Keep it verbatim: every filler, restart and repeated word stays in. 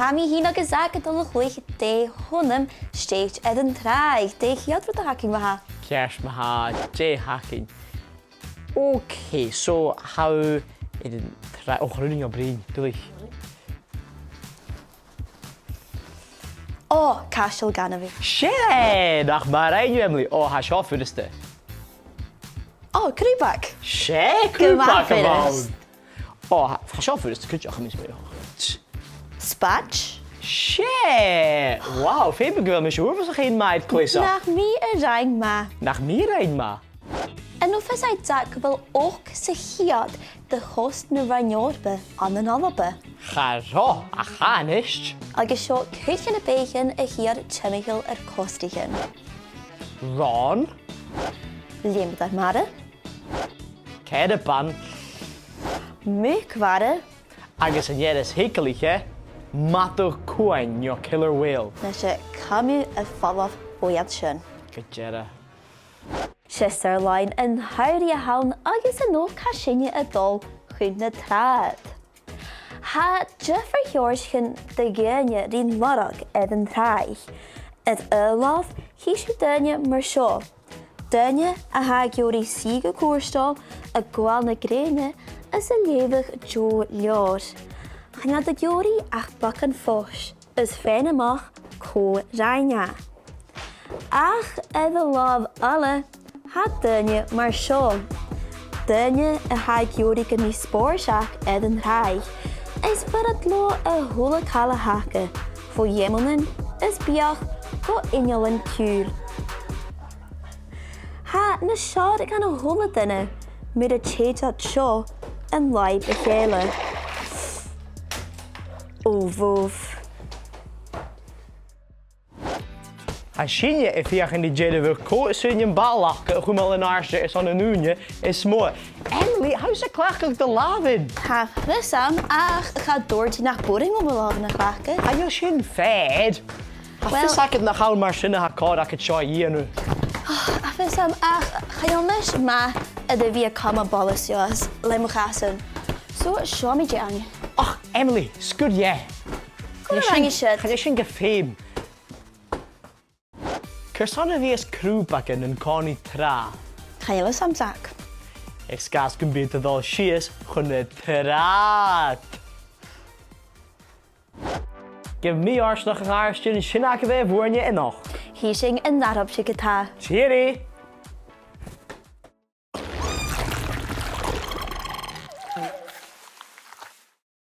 Tha mi fhìn agus Zach a' dol a chluich dè th' annainn stèidhichte air an tràigh. Dè a' chiad rud a th' againn, ma-thà? Ceart ma-thà, dè th' againn? Okay, so tha thu air an tràigh, o, cha robh mi a' bruidhinn, duilich. Ò, Caisteal Ganaibhidh. Seadh, nach math a rinn thu, Emily. Ò, tha seo furasta. Ò, crùbag. Seadh, crùbag a bh' ann. Ò, tha, tha seo furasta cuideachd, tha mi a' smaoineachadh. Spaid. Seadh! Wow, feumaidh gu bheil mise uabhasach fhèin math air cleas-sa. Nach mi a rinn math. Nach mi a rinn math. An robh fios agad, Zach, gu bheil ochd sa cheud de chost na Roinn Eòrpa ann an Alba? Cha robh, ach tha a-nis. Agus seo cùisean a' bheathaichean a tha air timcheall ar costaichean. Ròn. Leumadair mara. Cearban. Muc-mhara. Agus an fhear as eagalaiche, madadh cuain no killer whale. Nise, cumaibh am falach bhuat sin. Gu dearbh. 'S e sirloin an t-samhraidh a th' ann agus a-nochd tha sinne a' dol chun na tràghad. Tha diofar sheòrsachan de dhaoine rim lorg air an tràigh. Air aon làmh, chì sibh daoine mar seo. Daoine a tha ag iarraidh suidhe gu cùirteil, a' gabhail na grèine is a' leughadh deagh leabhar. Chan eil iad ag iarraidh ach beagan fois is faighinn a-mach cò rinn e. Ach air an làmh eile, tha daoine mar seo. Daoine a tha ag iarraidh gum bi spòrs aca air an tràigh, is b' urrainn dhaibh a h-uile càil a th' aca, bho dh'amannan is biadh gu innealan-ciùil. Tha na seòrsa aig a h-uile duine, mura tèid iad seo an làimh a chèile. Ò, bhobh. Tha sinne a' feuchainn ri dearbhadh cò as urrainn am ball aca a chumail an àirde airson an ùine as motha. Emily, tha thusa a' cleachdadh do làmhan. Tha fios agam, ach cha tuirt thu nach b' urrainn dhomh mo làmhan a chleachdadh. Chan eil sin fèir. Tha fios agad nach ann mar sin a tha còir agad seo a dhèanamh. Tha fios agam, ach chan eil mise math air a bhith a' cumail ball suas le mo chasan. So, seo mi dèanamh. Och, Emily, sguir dheth. Cò rinn sin? Chan eil sin gu feum. Carson a bhios crùbagan an-còmhnaidh tràth? Chan eil fhios agam, Zach. Is gus gum bi iad a' dol sìos chun na tràghad. Gabh mi fhortanach, a chàirdean, sin agaibh e bhuainne a-nochd. Chì sinn an ath-oidhche ge-tà. Tìoraidh!